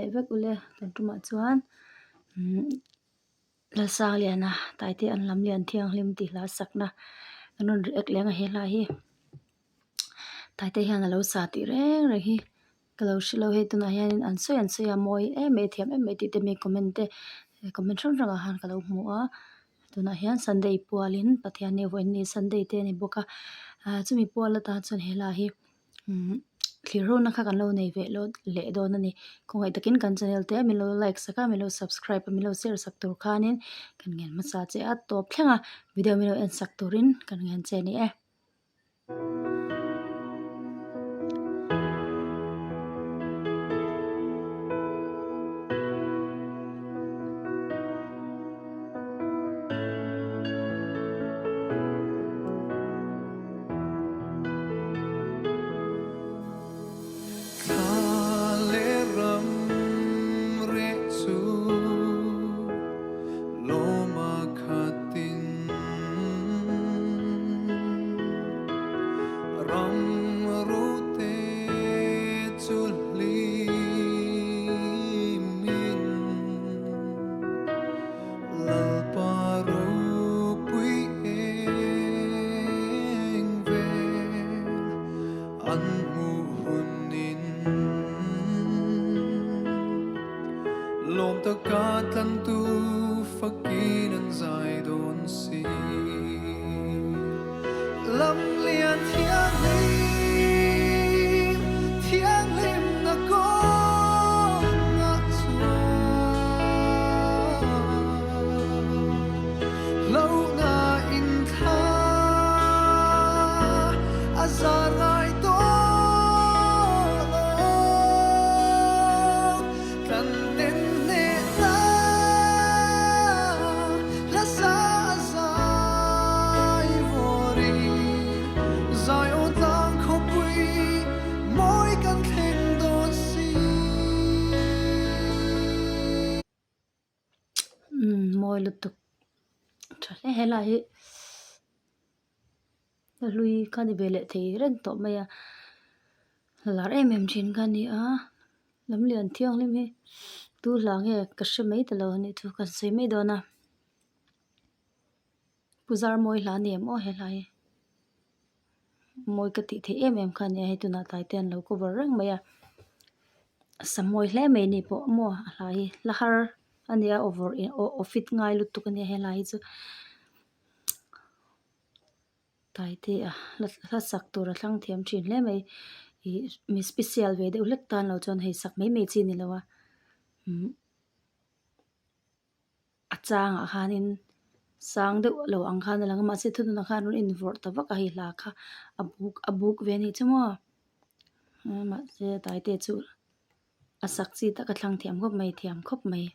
Leh vek ule kan tumah chuan umm Lalsangliana Taite an lam lian thianghlim tih hla sakna kan rawn react leng a he hla hi Taite hian a lo sa tih reng reng hi ka lo hre lo hei tunah hianin an sawi an sawi a mawi em mai a thiam em mai tih te mi comment te comment hrang hrangah khan ka lo hmu a tunah hian sunday pualin Pathianni vawiin sunday te a ni bawk a ah chumi pual atan chuan he hla hi. Umm thlir ho na kha kan lo nei ve leh dawn a ni khawngaih takin kan channel te min lo like sak a min lo subscribe a min lo share sak tur khanin kan ngen hmasa che a tawp thleng a video min lo en sak turin kan ngen che a ni e. Thla leh ram reh chu lawma khatin ram rute chu hlimin Lalpa ropui eng vel an hmuh hunin lawm taka tlantu fakin an zai dawn si. Lamlian thianghlim, thianghlimna kawngah chuan hlauhna inthla a zar ngai tawh lo. Kan den hnehna hla sa a zai vawri, zai aw tlang khawpui mawi kan thleng dawn si. Umm mawi lutuk tha hle helai hi hlui kha ni ve leh thei reng tawh mai a lar em em thin kha a ni a lamlian thianghlim hi tu hla nge ka hre mai ta lo a nih chu ka sawi mai dawn a pu zarmawi hla a ni em aw he hla hi mawi ka tih theih em em kha a ni a hei tunah tlai te an lo cover reng mai a sa mawi hle mai a ni pawh maw a hla hi hla har a ni a over aw fit ngai lutuk a nia he hla hi chu. Taite a hla sak tur a thlang thiam thin hle mai ih mi special ve deuh hlek tan lo chuan hei sak mai mai chi a ni lo a umm a changah khanin sang deuh lo ang khan a lang a mahse thununah khan rawn invawrh ta vak a hei hla kha a buk a buk ve a nih chu maw mahse Taite chu a sak chi tak a thlang thiam khawp mai thiam khawp mai.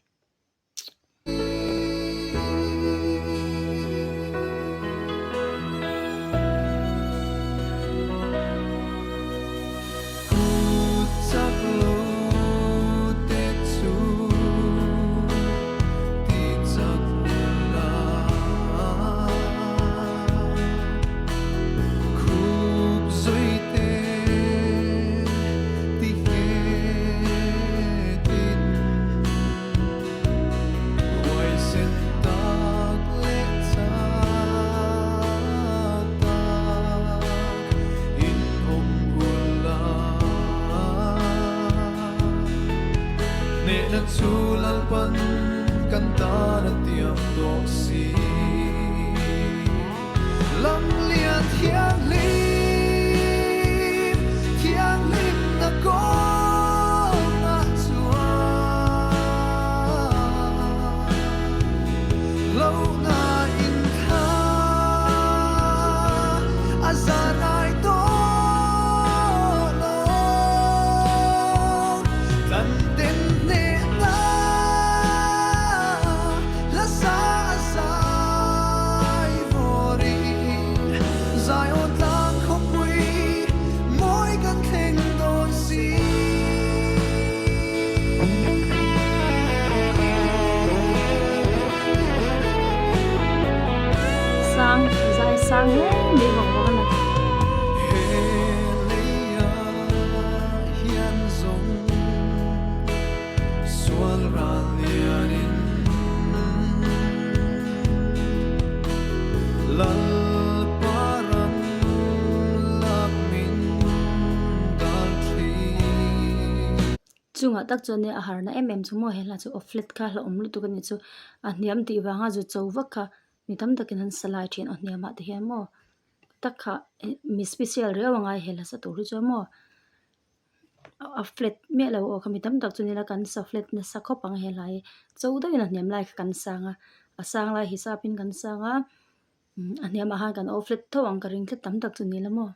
Huaisen tak leh chak tak in awm ul a. Hnehna chu Lalpan kan tan a tiam tawh si. Lamlian thianghlim, thianghlimna kawngah chuan lohna inthla a za ngai tawh lo. Kan den hnehna hla sa a zai vawrin zai aw tlang khawpui mawi kan thleng dawn si. Sang zai sang hle mai bawk bawk a ni. He leia hian zawng. Chungah tak chuan nia a harna em em chu maw he hla chu aw flat kha hlauhawm lutuk a nih chu a hniam tih vanga zu cho vak kha mi tam takin an sa lai thin aw hniamah te hian maw tak kha mi special riau a ngai he hla sa tur hi chuan maw a flat miah lo aw kha mi tam tak chu nila kan sa flat nasa khawp ang he hla hi cho deuhin a hniam lai kha kan sang a a sang lai hisapin kan sang a a hniamah khan kan aw flat tho ang ka ring tlat tam tak chu nila maw.